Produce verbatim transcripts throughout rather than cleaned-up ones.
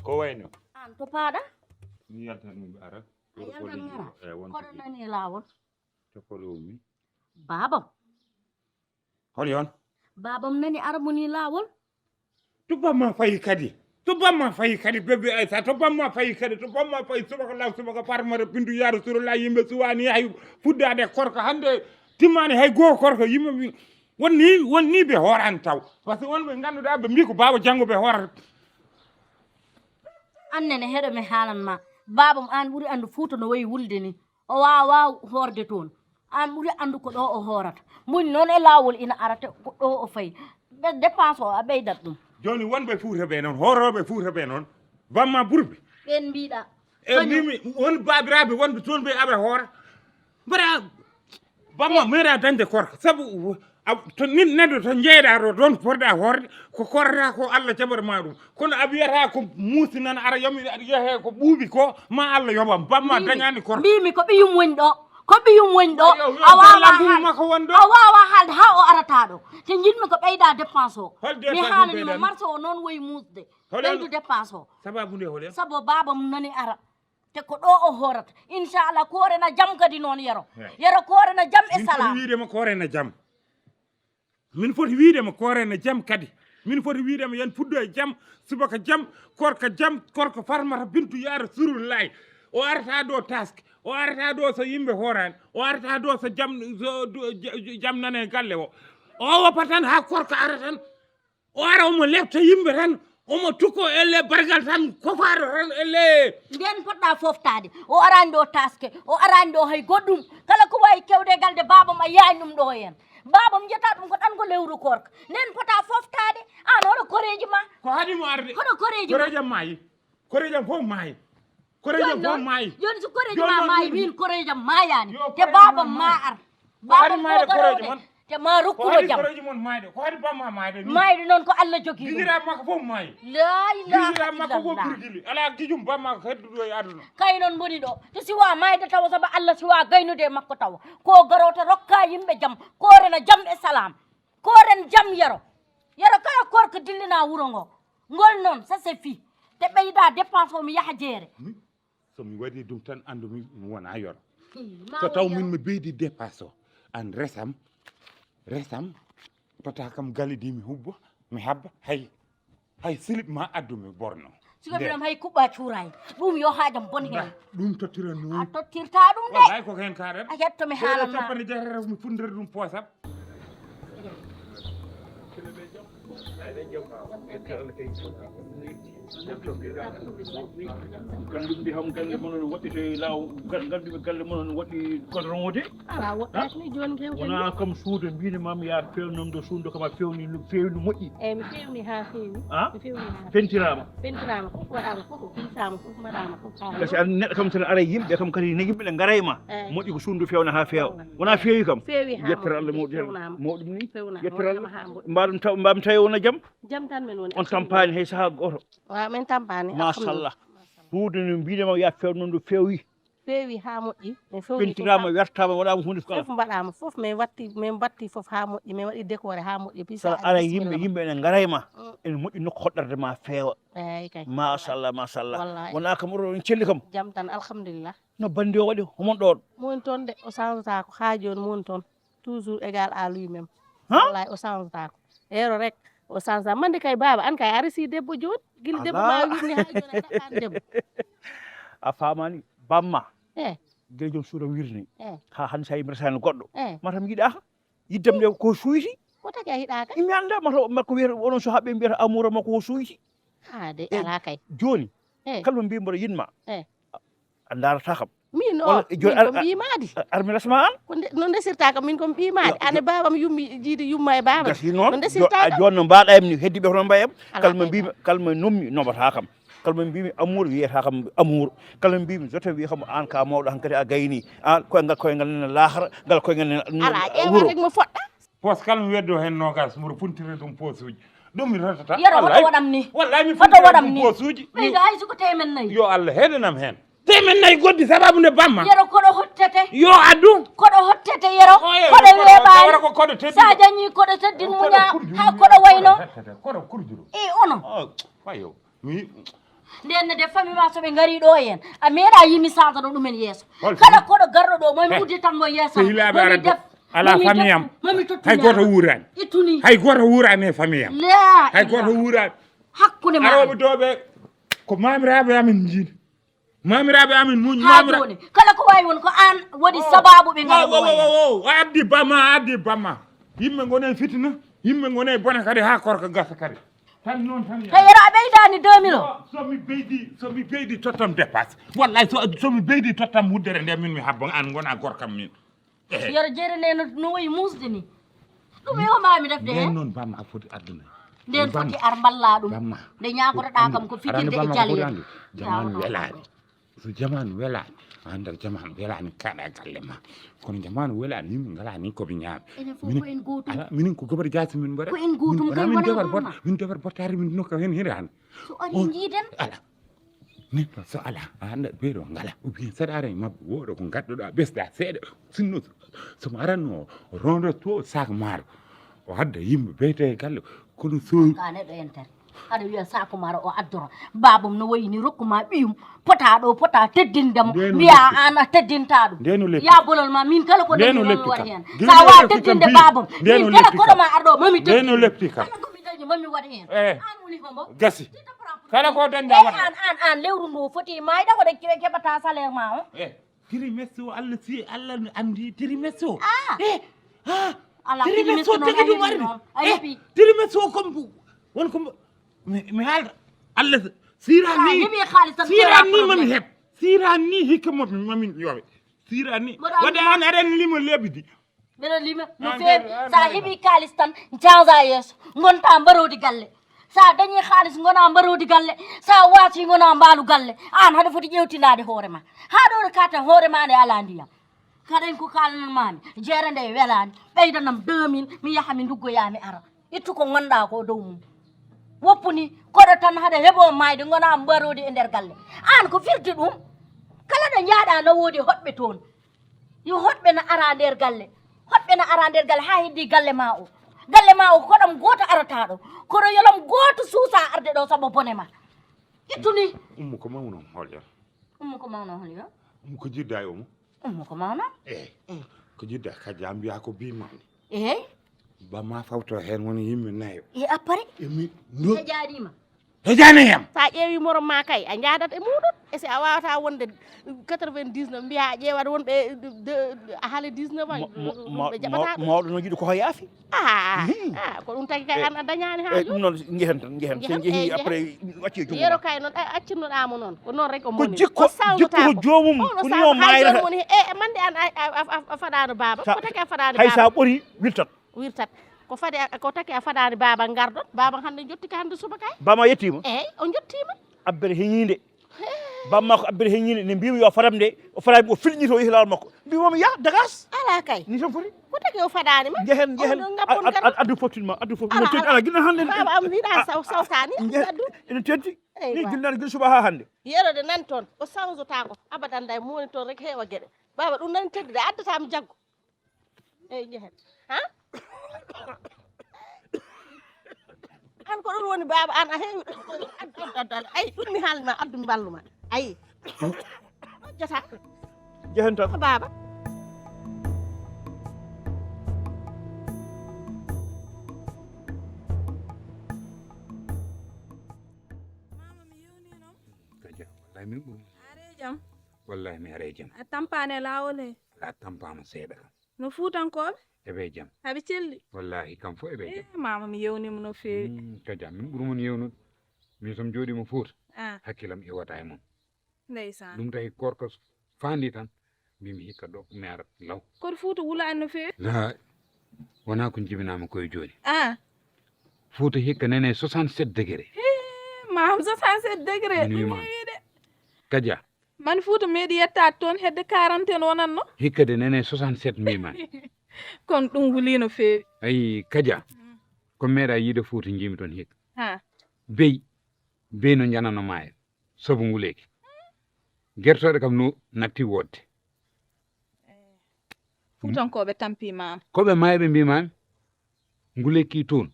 Ko wayno? An to paaɗa? Mi yaltan mi ara. A yaltan mi ara? Koɗo nani e laawol? To koɗo ummi? Baabam. Holi on? Baabam nani ara mo ni laawol? To bamma fayi kadi. To bamma fayi kadi, bébé Aïssa, to bamma fayi kadi, to bamma fayi subaka law subaka farmata bindu ya Rasulullah, yimɓe suwani hay fuddaade korka hannde timmani hay goo korka yimɓe mbi wonni wonni ɓe hoorani taw. Parce que won ɓe ngannduɗaa ɓe mbi ko baaba janngo ɓe hoorata. An nene heɗo mi haalan ma. Baabam an ɓuri anndu Fuuta no wayi wulde ni. O waawaa hoorde toon. Aan ɓuri anndu ko ɗo o hoorata. Moni noon e laawol ina arata ko ɗo o fayi. Ɓe dépense o a ɓeydat ɗum. Jooni wonɓe Fuuta ɓe noon, hoorooɓe Fuuta ɓe noon, bamma burbi. Ɓeen mbiɗa. E mimi won baabiraaɓe wonɓe toon ɓe aɓe hoora. Mbaɗa bamma meeɗa dañde korka. Sabu a- to nin neɗɗo to jeeyɗa ɗo ɗon poɗɗa hoorde ko korata ko Allah jaɓata ma ɗum. Kono a wiyata ko muusi nan ara yomi aɗa yehe ko ɓuuɓi ko ma Allah yoɓam bamma dañani korka. Mbimi ko ɓiyum woni ɗo. Ko ɓiyum woni ɗo. A wawa haalde ha o arata ɗo. Te jiɗmi ko ɓeyda dépense o. Mi haalani mo marché o noon woyi muusde. Ɓeydu dépense o. Sababu nde hole? Sabu babam nani ara. Te ko ɗo o horata. Inchallah koore na jam kadi noon yero. Yero koore na jam e salam. Wiide mo koore na jam. Min foti wiide mo koore na jam kadi. Min foti wiide mo yen puddo e jam, subaka jam, korka jam, korka farmata bintu ya rasulullahi. O arata ɗo taske, o arata ɗo so yimɓe horani, o arata ɗo so jam so jam nane galle o. O woppa tan ha korka ara tan. O ara omo lefta yimɓe tan, omo tukko elle bargal tan kofaɗo tan elle. Nden poɗɗa foftade o arani ɗo taske o arani ɗo hay goɗɗum. Kala ko wawi kewde e galde babam a yiyani ɗum ɗo hen. Babam jiyata ɗum ko ɗan ko lewru korka nden pota foftade. An hoɗo koreji ma? Ko haɗimo arde? Hoɗo koreji ma? Korejam mayi. Korejam fof mayi. Korejam fof mayi. Joni so koreji ma mayi min korejam mayani te babam ma ar. Ko ari mayde koreejo mon? Te ma rokkuno jam. Koreejo mon mayde ko hari bamma mayde ni? Mayde noon ko Allah jogi ɗum. Gijira makko fof mayi. La ilaha illallah. Gijira makko fof birgili ala gijum bamma ko hedduɗo e aduna. Kay noon mboni ɗo to siwa mayde tawa saabu Allah siwa gaynude e makko tawa ko garota rokka yimɓe jam korena jam e salam. Koren jam yero. Yero kala korko dillina wuro ngo. Ngol noon ça c'est fi te ɓeyda dépense o mi yaha jeere. So mi waɗi ɗum tan anndu mi mi wona yoro. So taw min mi beydi dépasse o an resam resam tota kam galidi mi hubba mi habba hay hay silib ma addu mi borno. Suka biram hay kuɓɓa cuuray ɗum yo haajam bon hen. Ɗum tottira noon a tottirta ɗum de. Wallay ko hen kaɗen a hetto mi haalan ma. Capanɗe jeetati mi funndere ɗum poosam. Gannduɓe kam galle mon no waɗɗi to law gannduɓe galle mon no waɗɗi godron o de. Ala woɗɗaaki ni jooni kew wona kam suudo mbini mam yaar fewnom ɗo suudo kam a fewni no feewi no moƴƴi. Eyyi mi fewni ha feewi. Mi fewni ha pentirama. Pentirama fof waɗama fof o pisama fof mbaɗama fof ha kasi an neɗɗo kam tan ara yimɓe kam kadi ne yimɓe ne garay ma moƴƴi ko suudu fewna ha feewa wona feewi kam. Feewi ha yettere allah mawɗi mawɗum ni yettere allah mbaɗum taw mbam tawi wona jaam. Jam tan men woni on tampaani hay sahaa gooto. Wa min tampaani machallah. Huude no mbiɗema ya feew noon ɗo feewi. Feewi ha moƴƴi. Min feewi pentirama wertama waɗama hunde fof kala fof mbaɗama fof min watti min batti fof ha moƴƴi min waɗi décoré ha moƴƴi. Sala ara yimɓe yimɓe ene garay ma. Ene moƴƴi nokku hoɗɗorde ma feewa. Eyyi kay machallah machallah. Wona kam oɗo on celli kam. Jam tan alhamdulillah. No bandi o waɗi homon ɗon? Moni toon de o changeta ko ha joni moni toon. Toujours égal à lui même. Wallay o changeta ko ero rek o changeta mande kay baba an kay a resi debbo joni gila debbo ma wirni ha joni a ɗaɓɓani debbo. A famani bamma e gila joom suuɗa wirni ha hande sa yimɓe resani goɗɗo matam yiɗaka yiddam nde ko suyti. Ko tagi a yiɗaka mi anda mata makko wiyata onon so haɓɓe mbiyata amour makko o suyti. Ha de ala kay joni kala mo mbi mboɗo yiɗma a darata kam. Min o, walla, jo-, min ko ar-, ar-, mbiimaadi. Ar-, ar mi resma aan? Ko nde-, no ndesirtaa kam, min ko mbiimaadi. Yo, ane jo-, baabam yummi, jiidi yumma e baabam. Gasii noon. No ndesirtaa kam? Jooni no mbaɗa em ni, heddi ɓe hono mbaɗa em. Alaa kala mo kay mbiimi, kala mo nommi, noɓataa kam. Kala mo mbiimi amour, wiyata kam amour. Kala mo mbiimi je t'aime, wiya kam aan ka mawɗo, hankadi a gayni. Aan koyngal, koyngal nana laahara, ngal koyngal nana wuro. Alaa, ƴeewa rek mo foɗɗa. Poos kala mi weddo heen noogaas, mboɗo funtira ɗum poosuuji. Ɗum mi rotata. Yero, hoto waɗam ni? Wallaay mi funtira ɗum poosuuji. Ɓeydo hay so ko teemen nayi. Yo Allah heɗanam heen. Teemen nayi goddi sababu nde bamma. Yero, koɗo hottete? Yo addu. Koɗo hottete, yero? O, yero, koɗo weeɓaani. Koɗo, koɗo teddi. Sa jañi koɗo teddin muña, ha koɗo wayno. Koɗo kurjuro. E ono. O, wayo. Mi Nden ne, de famille ma, so ɓe ngari ɗo en, a meeɗa yimi sata ɗo ɗumen yeeso. Hol kala famille? Koɗo garɗo ɗo, mami udditan mo yeeso. Sehilaaɓe mami ara def, ala mami famille am. Mami tottu. Hay goto wuurani. Ittuni. Hay goto wuurani e famille am. La ilaha. Hay goto wuurani. Hakkunde ma. Arooɓe ɗo ɓe ko mamiraaɓe amen jiini. Mamiraaɓe amen muñ. Ha joni kala ko wawi won ko an waɗi sababu ɓe ngara ɗo. O addi bamma, a addi bamma. Yimɓe ngone fitina, yimɓe ngone bone kadi ha korka gasa kadi. Tan noon tan. Tawi yero a ɓeydaani deux mille o? So mi ɓeydi, so mi ɓeydi tottam dépasse. Wallahi so, so mi ɓeydi tottam wuddere nde min mi habba an ngona gorkam min. Eh. Yero jeere nde no, no wayi muusde ni. Ɗum e o maami defde heen. Nden noon bamma a foti addude. Nden foti ar mballa ɗum. Bamma. Nde ñaagotoɗaa kam ko fijirde e jaleeɗe. Jamaanu welaani. So jamaanu welaani, a anndat jamaanu welaani, kaɗa galle ma. Kono jamaanu welaani, min min ngalaa ni ko min ñaami. Enen fof ko en gootum. Ala, minen ko gobar jaasi min mbaɗa. Ko en gootum, min, wonaa min defar bot-, min defar bottaari, min nokka heen hiraani. So ari njiiden. Ala. Neɗɗo so ala, a anndat ɓee ɗo ngalaa. Ou bien saɗa ara e maɓɓe, wooɗo ko ngadduɗaa, ɓesdaa seeɗa. Sinno so mo aranno, o rondo to sac maaro. O adda yimɓe beyte e galle, kono so ka neɗɗo entere. Aɗa wiya sac maaro o addoro. Baabam no wayi ni rokku ma ɓiyum. Pota ɗo, pota teddinde mo. Mbiya an a teddinta ɗum. Ndeno leppi. Ya bolol ma, min kala ko dañi mami waɗi heen. Sa wa teddinde baabam. Min kala koɗo ma arɗo mami teddinde. Ndeno leppi kam. Kala ko mi dañi mami waɗi heen. Eh. An woni hombo? Gasi. Kala ko dañɗa waɗa. An, an, an lewru ndu foti mayɗa ko de keɓata salaire ma o. Eh. Trimestre o, Allah si, Allah no anndi trimestre o. Ah. Eh, ah, ala, trimestre o tigi ɗum arde. Eh, trimestre o comme, won comme, mi, mi haalta. Allah sira ni, sira ni mami heb. Sira ni hikka mo, mami yowe. Sira ni. Wada an aɗa anndi limo lebbi di. Mbeɗa lima no feewi. Sa heɓi kaalis tan, janja yeeso, ngonta mbaroodi galle. Sa dañi kaalis, ngona mbaroodi galle. Sa waasi, ngona mbaalu galle. An haɗa foti ƴewtinaade hoore ma. Haa ɗo ɗo kata hoore ma nde alaa ndiyam. Kaɗen ko kaalananmaami, jeere nde welaani. Ɓeydanam deux mille, mi yaha mi nduggoya mi ara. Ittu ko ngonɗa ko dow mum. Woppu ni, koɗo tan haɗa heɓo maayde, ngona mbaroodi e nder galle. An ko firti ɗum? Kala ɗo njaaɗa no woodi hoɗɓe toon. Yo hoɗɓe na ara nder galle. Hoɗɓe na ara nder galle haa heddi galle ma o. Galle ma o ko koɗam gooto arata ɗo. Kono yolam gooto suusa arde ɗo sabu bone ma. Ittu ni. Ummu ko mawno hol yo? Ummu ko mawno hol yo? Ummu ko jidda e omo? Ummu ko mawno? Eh. Eh. Ko jidda ka jambiya ko bi mawni. Eh. Ba ma fawto heen woni yimɓe nayo. E appare? E mi no. He jaadima. He jaani yam. Sa ƴeewi morom ma kay, a njaadat e muɗum. E si a wawata wonde quatre-vingt-dix-neuf, mbiya a ƴeewat wonɓe de, a haale dix-neuf ans, mo-, mo-, ɗum ɓe mo-, jaɓata ɗum. Mawɗo no yiɗi ko yaafi. Ah, hmm. Ah, ko ɗum tagi kay an a dañaani ha jooni. Ɗum noon njehen tan, njehen. So njehen, njehen, après wacce junngo. Yero kay noon, a-, accinnoɗa mo noon. Ko noon rek o moni. Ko jikko, jikko ko joomum. Ko ni o mayrata. Moni, e, e, mande an a, a, a, a, a faɗano baaba. Ko taki a faɗano baaba. Hay sa ɓori, wirtat. Wirtat. Ko fade a, ko taki a fadani baba ngardon. Baba hande jotti ka hande subaka. Bama yettima. Eyyi, o jottima. Abbere heñinde. Bamma ko abbere heñinde, ne mbimi yo fadam nde, o fadani o filñito yehi lawol makko. Mbimomi ya, dagas. Ala kay. Ni tan foti. Ko taki o fadani ma? Njehen, njehen. Addu fottin ma, addu fot. Ala, ala, gina hande. Baba am wiɗa saw, sawtani. Addu. Ene teddi. Ni gindani gila suba ha hande. Yerode nan ton, o sawzotako. Abadan day moni ton rek hewa gede. Baba ɗum nan teddi de, addata mi jaggo. Eyyi, njehen. Ha? An ko ɗum woni baba an a heewi. Addu, addu, addu, addu. Ay, ɗum mi haalma, addu mi balluma. Ay. Jata. Njehen tan. Baba. Mama, mi yewnino. Ko jam. Wallahi min ɓuri. A are jam? Wallahi mi are jam. A tampani e lawol he? Ala tampama seeɗa kam. No Fuutankooɓe? Eɓe e jam. Aɓe celli? Wallahi, kam fof eɓe e jam. Eh, mama, mi yewnima no feewi. Mm, ko jam, min ɓuri mon yewnude. Min so mi jooɗima Fuuta, ah, hakkillam iwata e mon. Ndeysaan. Ɗum tawi korka s-, Faandi tan, mbimi hikka ɗo mi arat law. Kono Fuuta wulaani no feewi? La, wonaa ko njibinaama koye jooni. Ah. Fuuta hikka nene soixante-sept degré. Hee, maam, soixante-sept degré. Min wiima. Ɗum heewi de. Kaja. Man Fuuta meeɗi yettaade toon hedde quarante en wonatno? Hikka de nene soixante-sept mbima. Kono ɗum wuli no feewi. Ayi, Kaja. Mm. Ko meeɗa yiide Fuuta njimi toon hikka. Ha. Beyi, beyi no njanano maayo. Sabu nguleeki. Gertooɗe kam no natti woodde. Fuutankooɓe tampi maam. Ko ɓe maayi ɓe mbi maami. Nguleeki toon.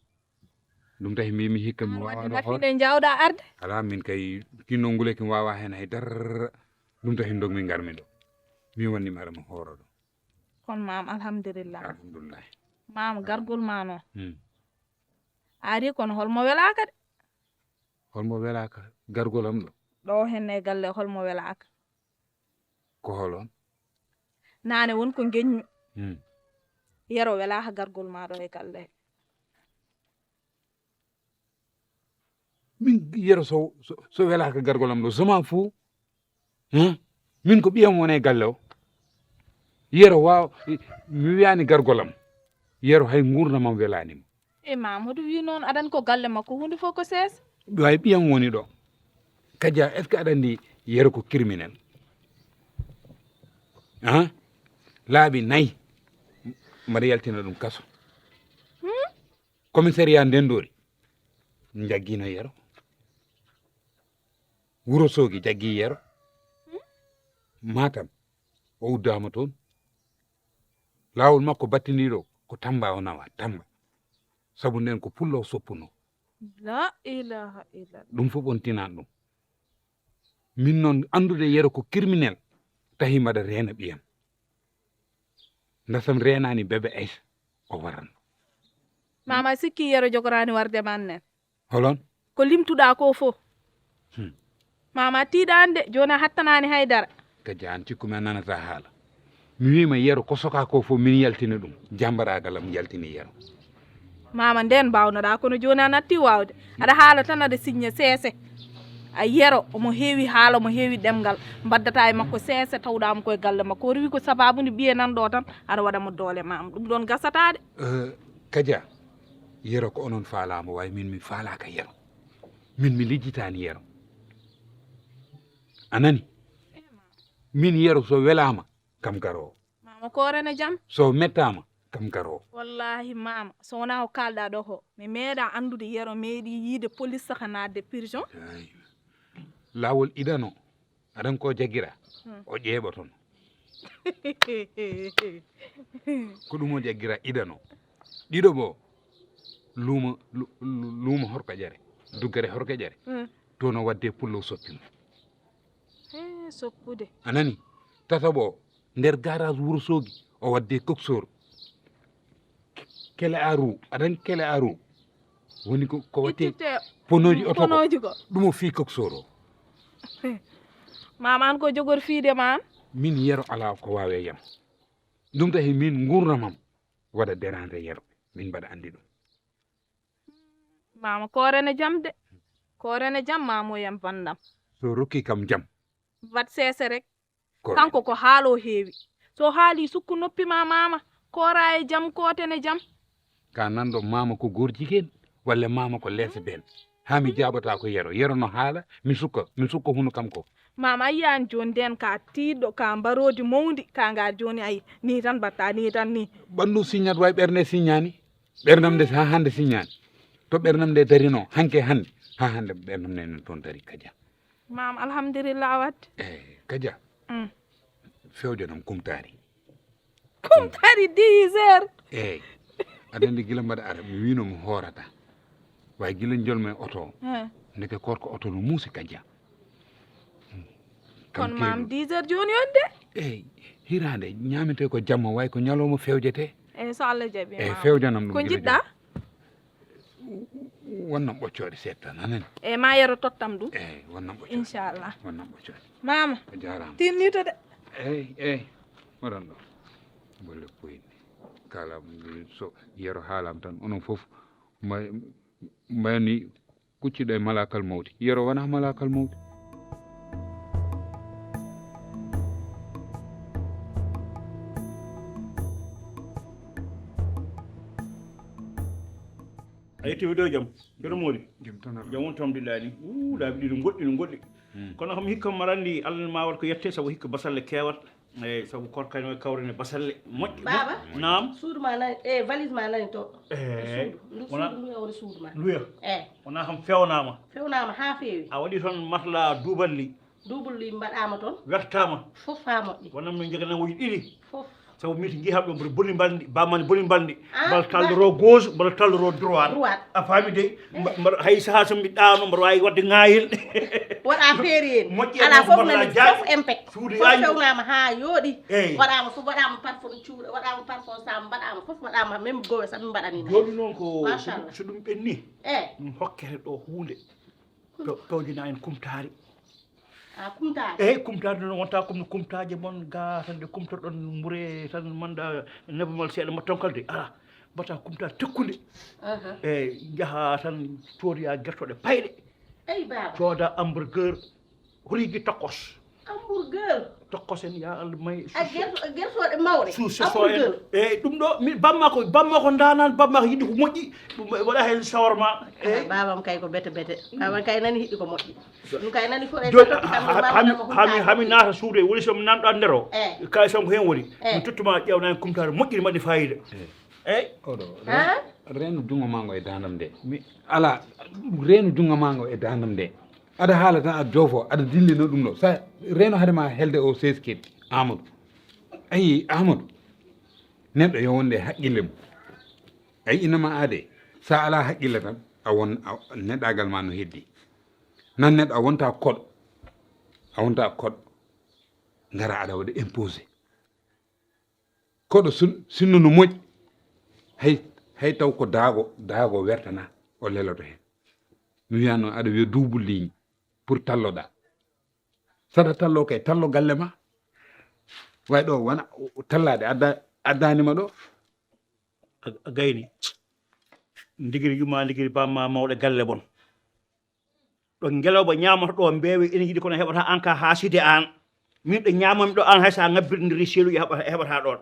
Ɗum tahi mbimi hikka mi wawa ɗo hoore. Nafiɗe jawɗa arde. Ala min kay kinno nguleeki mi wawa hen hay darra. Ɗum tahi dogmi ngarmi ɗo. Mi wonni mi ara mi hooro ɗo. Kono maam alhamdulillah. Alhamdulillah. Maam gargol ma noon. Hmm. A ari kono holmo welaka de. Holmo welaka gargol am ɗo? Ɗo henne galle holmo welaka? Ko holon? Nane won ko geñmi. Hmm. Yero welaka gargol ma ɗo e galle. Min Yero so, so, so welaka gargol am ɗo, je m'en fous. Hmm? Min ko ɓiyam wona e galle o. Yero wawa, mi wiyani gargol am. Yero hay ngurdam am welani mo. E Mamadou wi noon aɗan ko galle makko hunde fof ko seesa. Way ɓiyam woni ɗo. Kaja, est-ce que aɗa andi Yero ko criminel? Ah? Laabi nayi mbaɗa yaltina ɗum kaso. Hmm? Commissariat Ndenndori jaggino Yero. Wuro Soogi jaggi Yero. Hmm? Matam o uddama toon. Laawol makko battindiiɗo ko Tamba o nawa, Tamba. Sabu nden ko pullo o soppuno. La ilaha illallah. Ɗum fof on tinan ɗum. Min noon anndude Yero ko criminel tahi mbaɗa reena ɓiyam. Ndasam reenani bébé Aïssa o waranno. Mama sikki Yero jogorani warde man nen. Holon? Ko limtuɗa ko fof. Hmm. Mama tiiɗani de, joni a hattanani haydara. Kaja an cikku mi a nanata haala. Mi wima Yero ko soka ko fof min yaltina ɗum. Jambaragal am yaltini Yero. Mama nden mbawnoɗa kono joni a natti wawde. Aɗa haala tan aɗa signe seese. A Yero omo heewi haala, omo heewi ɗemngal. Mbaddata e makko seese tawɗamo koye galle makko. O rewi ko sababu nde ɓiye nan ɗo tan aɗa waɗa mo doole mama. Ɗum ɗon gasata de. Eh, Kaja, Yero ko onon faalamo, way min mi faalaka Yero. Min mi lijjitani Yero. A nani? Min Yero so welama kam garowo. Mama koore ne jam. So mettama kam garowo. Wallahi mama so wona ko kalɗa ɗo ko mi meeɗa andude Yero meeɗi yiide police saka nadde prison. Ay. Lawol iɗano aɗan ko jagira. Hmm. O ƴeeɓotono. Ko ɗum o jaggira iɗano. Ɗiɗo bo luumo lu- lu- luumo horka ƴere, duggere horka ƴere. Hmm. To no wadde pullo soppi mo. He soppude. A nani? Tataɓo o nder garage Wuro Soogi o wadde coxeur. Kele aru aɗan kele aru woni ko ko watte ponoji oto ko ɗum o fii coxeur o. Mama an ko jogor fiide ma an? Min Yero ala ko wawe yam. Ɗum tahi min ngurnamam waɗa dérangé Yero, min mbaɗa andi ɗum. Mama koore ne jam de. Koore ne jam mamo yam bandam. So rokki kam jam. Wat seese rek. Kanko ko haalo heewi. So haali sukku noppi ma mama koora e jam koote ne jam. Ka nanɗo mama ko gorjigen walla mama ko lesben. Ha mi jaɓata ko Yero Yero no haala mi sukka mi sukka hunu kam ko. Mama a yiyani joni nden ka tiiɗɗo ka mbarodi mawdi ka ngar joni ayi ni tan mbatta ni tan ni. Ɓandu signat way ɓernde signani. Ɓernam nde ha hande signani. To ɓernam nde darino hanke hande ha hande ɓernam nde toon dari Kaja. Mam alhamdulillah a waɗde. Eyi Kaja. Fewjanam kumtaari. Kumtaari dix heures. Eyi aɗa anndi gila mbaɗa ara mi wino mi hoorata. Way gila jolma e oto o. Ndeke korko oto no muusi Kaja. Kono mam dix heures jooni on de. Eyi hiraande ñaamete ko jamma way ko ñalawma fewjete. Eyi so Allah jaɓi. Eyi fewjanam ɗum ko jiɗɗa. Wonnam ɓoccoɗe seeɗa tan anen. Eyi ma Yero tottam ɗum. Eyi wonnam ɓoccoɗe. Inchallah wonnam ɓoccoɗe. Mama a jarama tinnito de. Eyi eyi waɗan ɗo bolle poyni kala so Yero haalam tan onon fof mbayani kucciɗo e malakal mawti. Yero wona malakal mawti. A yetti mi ɗo jam. Ceerno Moodi. Jam tan. Jam won, alhamdulillahi ni. Uu, laabi ɗiɗi goɗɗi no goɗɗi. Hmm. Kono kam hikka mbaɗa anndi Allah ma waɗ ko yette sabu hikka basalle keewat. Eyi, sabu korka no kawrine basalle moƴƴe. Baaba? Naam. Suudu ma nani, e valise ma nani to. Eyi. Suudu. Ndu wona suudu ndu e woni suudu ma. Nduya. Eyi. Wona kam fewnaama. Fewnaama haa feewi. A waɗi toon matla duuballi. Double lit mbaɗaama toon. Wertaama. Fof haa moƴƴi. Wonam no njaganawuji ɗiɗi. Fof. Sabu min to njehi haɓɓe mboɗo boni mbalndi, bamani boni mbalndi. Ah, mbala talloro gauche, mbala talloro droit. Droit. A faami dey? Eh. Mba-, mbaɗa hay sahaa so mbiɗa ɗaano, mbaɗa waawi waɗde ŋaayel. Waɗa feeri en. Moƴƴi en. Alaa fof mbaɗa nani jaaj. Fof impec. Suudu fof yaajno. Fewnaama haa yooɗi. Eyi. Waɗaama fof, waɗaama parfum cuuɗi, waɗaama parfum sam, mbaɗaama fof, waɗaama même gowe sam mbaɗaniima. Jooni noon ko so ɗum, machallah, so ɗum ɓenni. Eh. Ɗum hokkete ɗo huunde. Pew-, pewjina en kumtaari. A kumtaari? Eyi, kumtaari noon wonta comme no kumtaaje mon ga tan ɗe kumtorɗon mbure tan manda nebamal seeɗa mbaɗ tonkal de. Ala, mbaɗa kumtaari tekkunde. Aha. Eyi, njaha tan coodoya gertooɗe payɗe. Eyi, baaba. Cooda hamburger, horigi tokos. Hamburger? Tokos en, ya Allah, may a gerto-, gertooɗe mawɗe? Suus so en. Hamburger? Eyi, ɗum ɗo, mi, bamma ko, bamma ko ndanan, bamma ko yiɗi ko moƴƴi, ɗum waɗa heen shawarma. Eyi. Baabam kay ko bete bete. Baabam kay nani hiɗi ko moƴƴi. Ɗum kay nani fof e joni, sappo ha-, ha-, hami, hami, hami naata suudu e woni so mi nanɗo nder o. Eh. Kay sam ko heen woni. Eh. Mi tottuma ƴeewnani kumtaare moƴƴiri mbaɗi fayida. Eh. Eyi. Oɗo, ha? Ren-, reenu junngo maa ngo e daandam nde. Mi, ala, reenu junngo maa ngo e daandam nde. Aɗa haala tan, aɗa joofo, aɗa dillino ɗum ɗo. Sa reeno hade ma helde o seskit, Amadou. Ayi, Amadou. Neɗɗo yo wonde e haqqille mum. Ayi, ina ma aade. Sa ala haqqille tan, a won, a, neɗɗaagal ma no heddi. Nan neɗɗo a wonta koɗo. A wonta koɗo. Ngara aɗa waɗa imposé. Koɗo sun-, sinno no moƴƴi. Hay, hay taw ko daago, daago wertana, o leloto hen. Mi wiya noon aɗa wiya double ligne pour talloɗa. Saɗa tallo kay, tallo galle ma. Way ɗo wona, o, o tallade adda-, addanima ɗo. A, a gayni. Ndigiri yumma, ndigiri bamma, mawɗo galle bon. Ɗo ngelooba ñaamata ɗo mbeewa ene yiɗi kono heɓata aan ka haaside aan. Min ɗo ñaamami ɗo aan hay so a ŋabbirndiri seeluuji heɓata, heɓata ɗoon.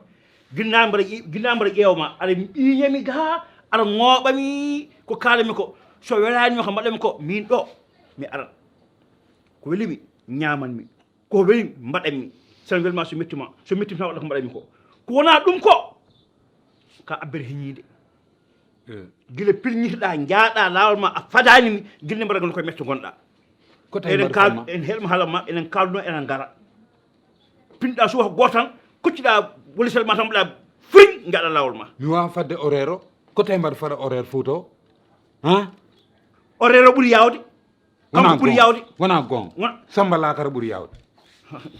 Ginnaaw mbaɗa ƴi-, ginnaaw mbaɗa ƴeewa ma, aɗa ɓiiñami gaa, aɗa ŋooɓami ko kaalami ko. So welaani ma ko mbaɗami ko, min ɗo mi arat. Ko weli mi, ñaamanmi. Ko weli mbaɗanmi. Sen welma so metti ma. So metti ma waɗa ko mbaɗanmi ko. Ko wona ɗum ko. Ka abbere heñiinde. Eh. Gila pilñitoɗa, njaaɗa laawol ma, a fadaani mi, gila mbaɗa kono koye mette ngonɗa. Ko tawi eɗen mbaɗa kaal-, ma? En helma haala ma, enen kaalduno, enen ngara. Pinɗa suwa ko gootan, koccuɗa wolisel ma tan mbaɗa fring, njaaɗa laawol ma. Mi wawa fadde horaire o. Ko tawi mbaɗa fada horaire Fouta o? Ha? Horaire o ɓuri yaawde. Kanko wona ɓuri goonga. Yaawde. Wona goonga. Wona Samba Lakara ɓuri yaawde.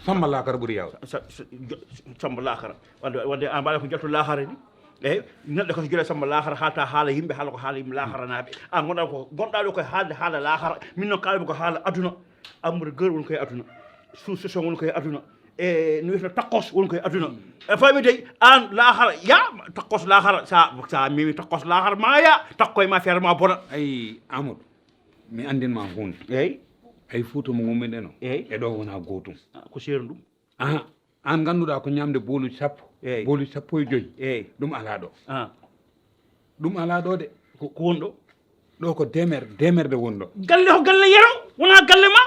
Samba Lakara ɓuri yaawde. Sa-, sa-, jo-, Samba Lakara. Wadde, wadde a mbaɗa ko jalto Lakara ni. Eyi, neɗɗo ko so jole Samba Lakara haalta haala yimɓe, haala ko haala yimɓe Lakaranaaɓe. A gonɗa ko, gonɗa ɗo koye haalde haala Lakara. Min noon kaalmi ko haala aduna. Amadou Geur woni koye aduna. Sous Session woni koye aduna. E no wiyata Takos woni koye aduna. E faami dey, aan Lakara, ya, Takos Lakara, sa, sa memi Takos Lakara ma ya, takko e ma feere ma bona. Ay, Amadou. Mi anndin ma huunde. Eey. Ay, Fuuta mo ngummiɗen o. Eey. E ɗo wona gootum. Ah, ko seeru ɗum. Aha, aan ngannduɗaa ko ñaamde booluuji sappo, eey, booluuji sappo e joy. Eey. Ɗum alaa ɗo. Ah. Ɗum alaa ɗo de. Ko, ko woni ɗo? Ɗo ko demer-, demerde woni ɗo. Galle ko galle Yero, wona galle ma.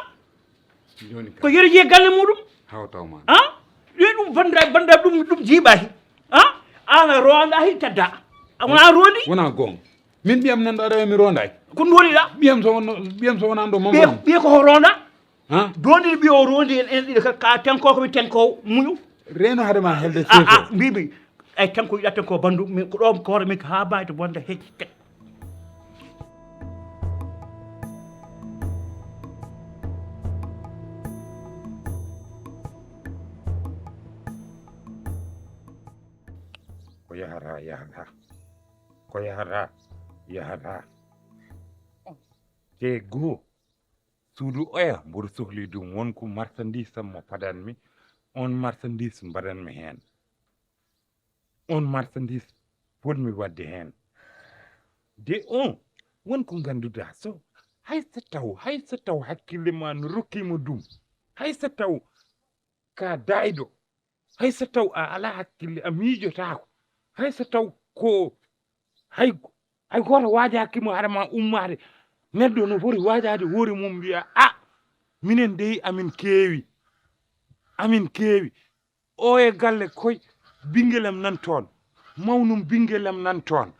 Jooni ka. Ko Yero jeyi galle muɗum. Haw taw ma. Ah? Ɗum ɗum bannda-, bannda ɗum, ɗum jiiɓaaki. Ah? Aan a roondaaki tedda. A wona rondi? Wona goonga. Min ɓiyam nan ɗo aɗa wiya mi rondaaki. Ko ndoliɗa? Ɓiyam so wonno, ɓiyam so wonano ɗo mama. Ɓiya, ɓiya ko ronda? Ha? Dondiri ɓiya o rondi en, en ɗiɗo ka, ka tenko ko mi tenko muñu. Reeno hade ma helde. A, a, sefo. Mbiɓi, ay tenko yiɗa tenko bandu, min ko ɗo ko hoore min ko ha bayti bonde hecci ket. Ko yahata, yahata. Ko yahata, yahata. Te goo, suudu oya mboɗo sohli ɗum, won ko marchandise am mo padanmi, on marchandise mbaɗanmi heen. On marchandise fotmi waɗde heen. De on, won ko ngannduɗaa so, hay so taw, hay so taw hakkille ma no rokkii mo ɗum, hay so taw ka daayɗo, hay so taw a alaa hakkille, a miijotaako, hay so taw ko, hay, Hay gooto waajaaki mo hara ma ummaade. Neɗɗo no foti waajaade hoore mum, mbiya, "A, minen dey amin keewi. Amin keewi. O e galle koy, ɓinngel am nan toon. Mawnum ɓinngel am nan toon.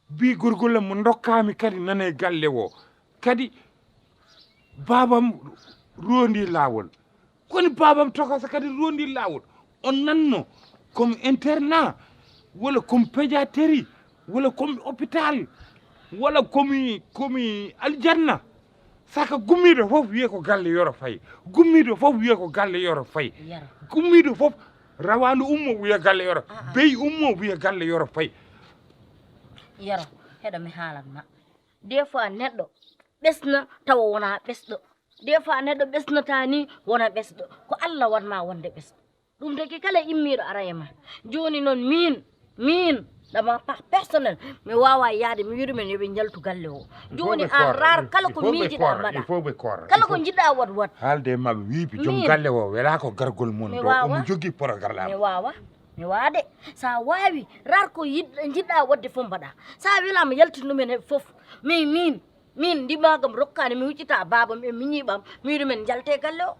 Bi gorgol am mo ndokkaami kadi nan e galle o. Kadi baabam roondi laawol." Koni baabam tokasa kadi roondi laawol. On nanno comme internat, walla comme pédiatrie, walla comme hôpital, walla comme, comme aljanna. Saka gummiiɗo fof wiye ko galle Yoro Faye. Gummiiɗo fof wiye ko galle Yoro Faye. Yoro. Gummiiɗo fof, rawaandu ummo wiya galle Yoro. Ah, ah. Beyi ummo wiya galle Yoro Faye. Yoro, heɗo mi haalan ma. Des fois neɗɗo ɓesna tawa wona ɓesɗo. Des fois neɗɗo ɓesnata ni wona ɓesɗo. Ko Allah waɗ ma wonde ɓesɗo. Ɗum taki kala immiiɗo ara e ma. Jooni noon miin, miin, dama par personnel, mi waawaa yahde mi wiya ɗumen yo ɓe njaltu galle o. Jooni aan raar kala ko miijiɗaa mbaɗaa. Kala ko njiɗɗaa waɗ waɗ. Haalde e maɓɓe wiy ɓe joom galle o welaa ko gargol mon ɗo. Omo jogii programme. Mi waawaa. Mi waawaa de. So a waawi raar ko yiɗ-, njiɗɗaa waɗde fof mbaɗaa. So a welaama yaltin ɗumen he fof. Mais miin, miin ndimaaga mi rokkaani mi huccita baabam e miñiiɓam. Mi wiya ɗumen njalte galle o.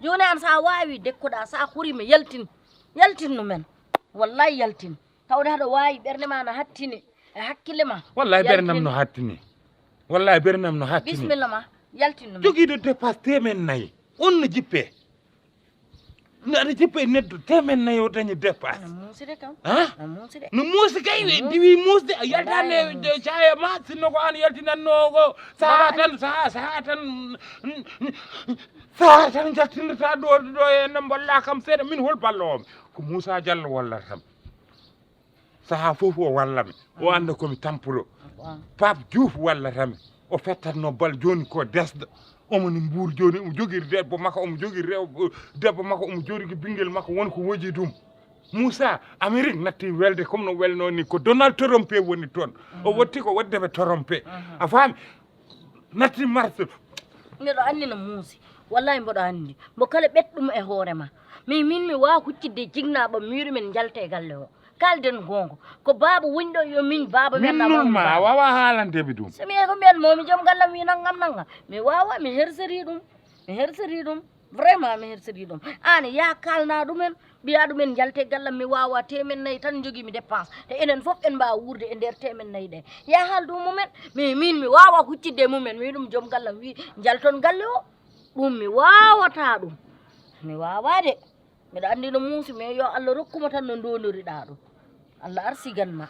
Jooni aan so a waawi dekkoɗaa, so a huriima yaltin. Yaltin ɗumen. Wallaay yaltin. Tawde haɗa waawi ɓernde ma na hattini e hakkille ma. Wallaay ɓernam no hattini. Wallaay ɓernam no hattini. Bismilla ma, yaltin ɗum. Jogiiɗo dépasse teemen nayi. On no jippe. No aɗa jippe e neɗɗo teemen nayi o dañi dépasse. No muusi de kam. Ha? No muusi de. No muusi kay, diwi muusde, a yaltaani e caaya ma, sinno ko aan yaltinannoo ko. Sahaa tan, sahaa, sahaa tan. Sahaa tan njaltinirtaa ɗo, ɗo e no mbolla kam seeɗa. Min hol balloowo mi? Ko Muusaa Jallo wallata mi. Sahaa fof o walla mi. O annda ko mi tampuɗo. Pape Diouf wallata mi. O fettatno bal jooni ko desɗo. Omo ni mbuur jooni, omo jogii debbo makko, omo jogii rew-, debbo makko, omo jogii ɓinngel makko, won ko woji ɗum. Muusaa, Amérique natti welde comme no welnoo ni, ko Donald Trump woni toon. O wotti ko waɗde ɓe Trump. A faami? Natti Mars. Miɗo anndi no muusi. Wallahi mboɗo anndi. Mbo kala ɓet ɗum e hoore ma. Mais min mi waawa huccitde e jinnaaɓam, mi wiya ɗumen njalte e galle o. Kaalden goonga. Ko baaba woni ɗo, yo min baaba men. Min nulma, a waawaa haalande mi ɗum. So mi yehi ko mbiyan mo, mi joom gallam wi nanngam nanngam. Mi waawaa, mi hersorii ɗum. Mi hersorii ɗum. Vraiment, mi hersorii ɗum. Aan, yaa kaalnaa ɗumen, mbiyaa ɗumen njalte gallam, mi waawaa, teemen nayi tan njogiimi dépense. Te enen fof en mbaawa wuurde e nder teemen nayi ɗe. Yaa haaldu mumen, mi, min mi waawaa huccitde e mumen. Mi wiya ɗum joom gallam wi, njalton galle o. Ɗum mi waawataa ɗum. Mi waawaa de. Miɗo anndi no muusi, mais yo Allah rokku ma tan no ndondoriɗaa ɗum. Allah arsigan ma.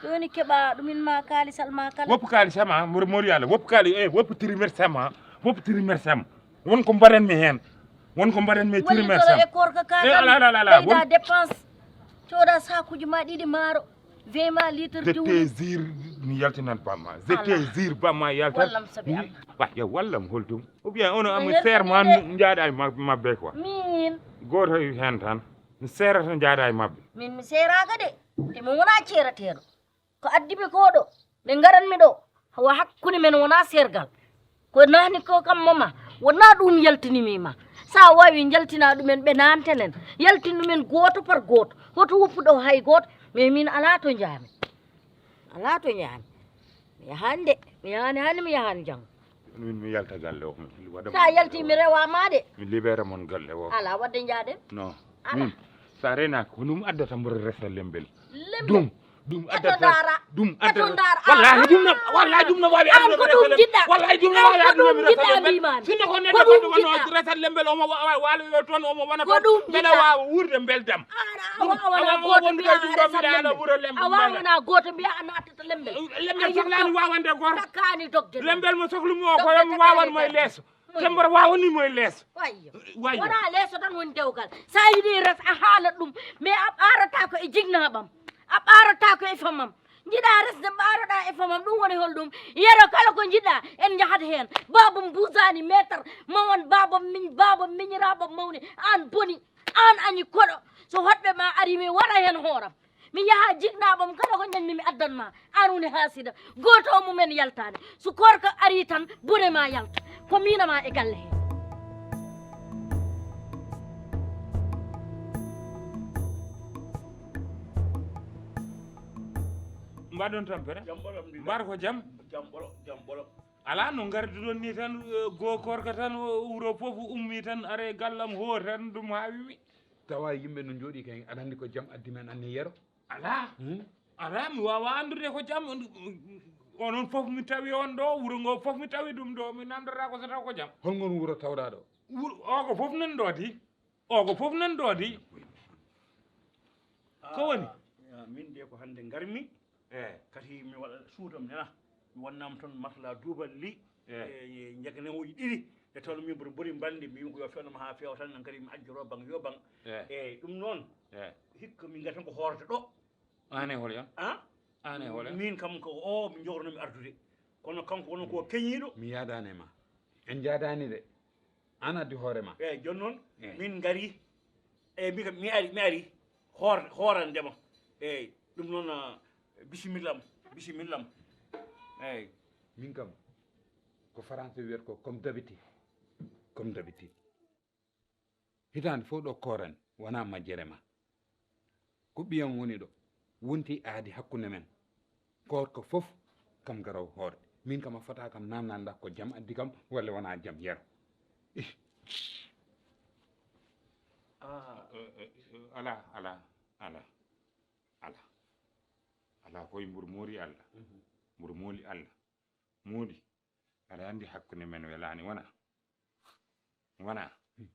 Jooni keɓa ɗumin ma kaalisal ma kala. Woppu kaalis am, ah, mor-, mori Allah. Woppu kaali-, eh, woppu trimestre am, ah. Woppu trimestre am. Won ko mbaɗanmi heen. Won ko mbaɗanmi e trimestre am. Wallitoro e koorka ka tan. Eh, ala, ala, ala, ala. Ɓeyda dépense. Cooda saakuuji ma ɗiɗi maaro. Vingt ma litre diwlin. Je te jure, mi yaltinan bamma. Je te jure, bamma yaltan. Wallam sabi Allah. Wa, yo wallam holɗum? Ou bien ono amu seer ma njaaɗa e ma-, maɓɓe quoi. Min. Gooto heen tan. Mi seerata njaaɗa e maɓɓe. Min mi seeraaka de. Te mi wonaa ceerateeɗo. Ko addi mi ko ɗo, ɓe ngaran mi ɗo. Hawa hakkunde men wonaa seergal. Ko nani ko kam mama, wonaa ɗum yaltini mi ma. So a waawi njaltina ɗumen ɓe naantenen. Yaltin ɗumen gooto par gooto. Hoto woppu ɗo hay gooto. Mais min alaa to njaami. Alaa to njaami. Mi yahaani de. Mi yahaani hannde, mi yahaani janngo. Min mi yalta galle o, mi waɗa. So a yalti, mi rewa ma de. Mi libere mon galle o. Alaa waɗde njaaden. Non. Alaa. Min, so a renaaki, ko ɗum addata mboɗo resa lembel. Lembel? Ɗum, ɗum addata, ɗum addata. Wallahi ɗum no, wallahi ɗum no waawi addude mi resa lembel. Wallahi ɗum no waawi addude mi resa lembel. Sinno ko neɗɗo goɗɗo wano resa lembel, omo wa-, wa-, waalo yo toon, omo wona toon. Mbeɗa waawa wuurde mbeldam. Ɗum, a waawna gooto mbiya a resa lembel. A waawna gooto mbiya a naatata lembel. Lembel sohlaani waawande gooto. Takkaani dogde. Lembel mo sohlumi o ko yo mi waawan mo e leeso. Te mboɗo waawani mo e leeso. Wayyo. Wayyo. Wonaa leeso tan woni dewgal. So a yiɗi res, a haalat ɗum. Mais a ɓaarata ko e jignaɓam. A ɓaarata ko e famam. Njiɗa resde, ɓaaroɗa e famam. Ɗum woni hol ɗum? Yero kala ko njiɗa, en njahat heen. Baabam buusaani meetar. Mawan baabam miñ, baabam miñiraaɓam mawni. Aan boni. Aan añi koɗo. So hoɗɓe ma ari, mi waɗa heen hooram. Mi yaha jignaɓam kala ko ñañmi mi addan ma. An woni haasida. Gooto o mumen yaltaani. So koorka ari tan, bone ma yalta. Ko miina ma e galle he. Mbaɗon tampere? Jam ɓolo, alhamdulillah. Mbar ko jam? Jam ɓolo, jam ɓolo. Alaa no ngarduɗon ni tan, eh, goo korka tan, o wuro fof ummi tan, are gallam hoo tan, ɗum haawimi. Tawa yimɓe no njooɗii kay, aɗa anndi ko jam addi men anni Yero? Alaa. Hmm? Alaa, mi waawaa anndude ko jam. On, onon fof mi tawi on ɗo, wuro ngo fof mi tawi ɗum ɗo, mi nanndataa ko so taw ko jam. Hol ngon wuro tawɗaa ɗo? Wuro, o ko fof nan ɗo di. O ko fof nan ɗo di. Ko woni? Ah, min de ko hannde ngarmi. Eh. Kadi mi waɗa suudam nena. Mi wonnam toon masla duubal li. Eh. E njaganewooji ɗiɗi. E toon min mboɗo mbori mbalndi, mbimi ko yo fewnam haa feewa tan, kadi mi ajjoro bang yo bang. Eh. Eeyi, ɗum noon. Eh. Hikka min ngari tan ko hoorata ɗo. Aan e hol ya? Ah? Aan e hol ya? Min kam ko o mi jogornomi ardude. Kono kanko wonno ko keñiiɗo. Mi yaadaani e ma. En njaadaani de. Aan addi hoore ma. Eeyi, jooni noon, eeyi, min ngari. Eeyi, mi kam, mi ari, mi ari. Hoor-, hoorandema. Eeyi, ɗum noon, ah, bisimilla am, bisimilla am. Eeyi. Min kam, ko Faransi wiyata ko comme d'habitude. Comme d'habitude. Hitaande fof ɗo kooran, wonaa majjere ma. Ko ɓiyam woni ɗo, wonti aadi hakkunde men. Koorka fof kam garow hoorde. Min kam a fota kam namnande ko jam addi kam, walla wonaa jam Yero. Ih. Ah. Eh, eh, eh, alaa, alaa, alaa, alaa. Alaa koye mburu moori Allah. Mhm. Mburu mooli Allah. Moodi, aɗa anndi hakkunde men welaani, wona? Wona? Hmm.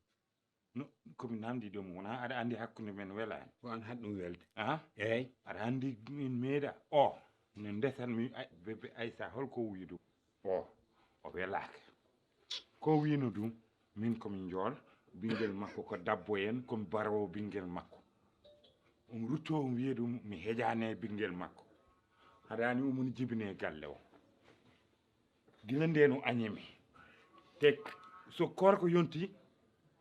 No, ko mi namdi ɗum, wona aɗa anndi hakkunde men welaani? Ko aan haɗi ɗum welde. Aha. Eey. Aɗa anndi min meeɗa? O, no ndesan mi, ay, bébé Aïssa, hol ko wiyi ɗum? O, o welaaka. Ko wiyno ɗum, min ko mi njool, ɓinngel makko ko dabbo en, ko mi barowo ɓinngel makko. Um rutto, um wiya ɗum, mi hejaane ɓinngel makko. Haɗaani umon jibine galle o. Gila ndeen o añi mi. Te so koorka yonti,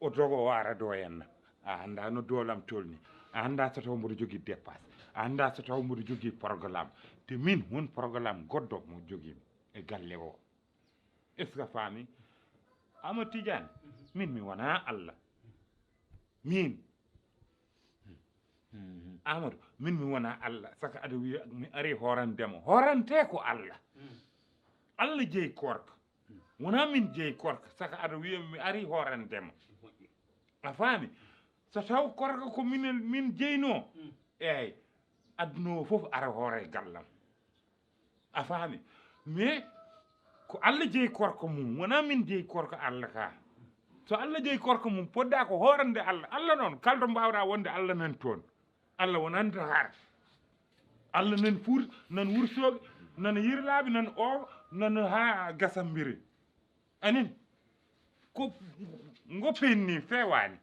o dogo o ara ɗo henna. A anndaa no doolam tolni. A anndaa so taw mboɗo jogii dépasse. A anndaa so taw mboɗo jogii programme. Te min won programme goɗɗo mo jogii mi e galle o. Est-ce que a faami? Amadou Tidiane, min mi wonaa Allah. Min. Amadou, min mi wonaa Allah. Saka aɗa wiya mi ari hoorandema. Hoorante ko Allah. Allah jeyi koorka. Wonaa min jeyi koorka. Saka aɗa wiya mi ari hoorandema. A faami? So taw koorka ko minen, min jeynoo, eeyi, aduna o fof ara hoore gallam. A faami? Mais ko Allah jeyi koorka mum, wonaa min jeyi koorka Allah ka. So Allah jeyi koorka mum, podda ko hoorande Allah. Allah noon, kala to mbaawɗaa wonde, Allah nan toon. Allah wonani to haara. Allah nan fuur, nan wursooɓe, nan yirlaaɓe, nan o, nan haa gasambiri. Anin, ko ngo penni feewaani.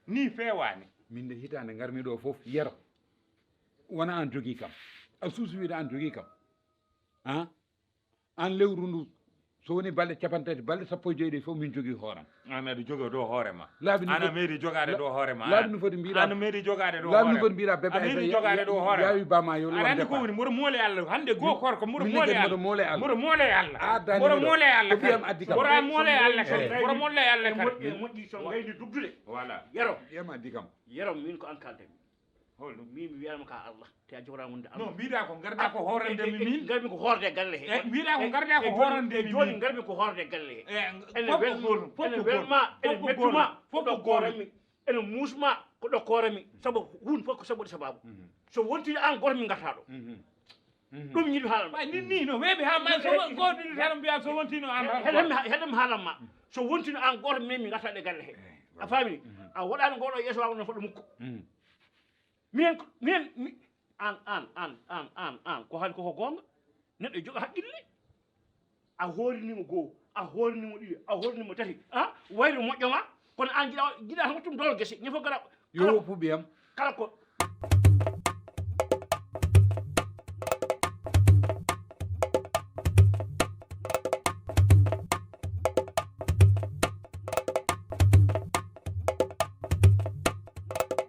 Ni feewaani. Min de hitaande ngarmi ɗo fof Yero. Wona aan jogii kam. A suusi wiide aan jogii kam. Ah? Aan lewru ndu, so woni balɗe capanɗe tati, balɗe sappo e joy ɗe fof min jogii hooram. Aan aɗa joga ɗo hoore ma. Laabi no Aan a foti meeɗi jogaade la-, ɗo hoore ma. Laabi no foti mbiɗa, Aan a meeɗi jogaade ɗo a meeɗi hoore ma. Foti mbiɗa bébé A meeɗi Aïssa jogaade ɗo hoore ma. Yaawi ba ma yo Aɗa anndi ko woni, mboɗo moole Allah. Hannde goo koorka, mboɗo moole Allah. Mboɗo moole Allah. Mboɗo moole Allah. Ko ɓiyam addi kam. Mboɗo moole Allah kadi. Mboɗo moole Allah kadi. E moƴƴi so ngayni dugdude. Voilà. Yero. Ɓiyam addi kam. Yero, min ko an kalden. Holɗum? Min mi wiyanma ka Allah. Te a jogora wonde Allah. No, mbiɗa ko ngarda ko hoorande mi min. Ngarmi ko hoorde galle he. E, mbiɗa ko ngarda ko hoorande mi min. Jooni ngarmi ko hoorde galle he. E, ene wel-, ene welma, ene mettuma, fof ko gorum. Ene muusma, ko ɗo koorami. Sabu hun fof ko sabu sababu. Mhm. So wontini aan gooto min ngarta ɗo. Mhm. Mhm. Ɗum yiɗi haalal. Ɓay nin ni no weeɓi haa ma so goɗɗo tan mbiya so wontino aan tan. Heɗem, heɗem haalal ma. So wontino aan gooto min min ngarta ɗe galle he. A faami ni? Mhm. A waɗaani ngoɗo yeeso waago no foɗo mukko. Mhm. Minen, minen, mi, aan, aan, aan, aan, aan, aan, ko hannde koko goonga. Neɗɗo joga haqqille. A hoorinimo goo, a hoorinimo ɗiɗi, a hoorinimo tati. Ah, wayde moƴƴo ma, kono aan jiɗa, jiɗa tan wattum dol gese, ñefo gara. Yo woppu ɓiyam. Kala ko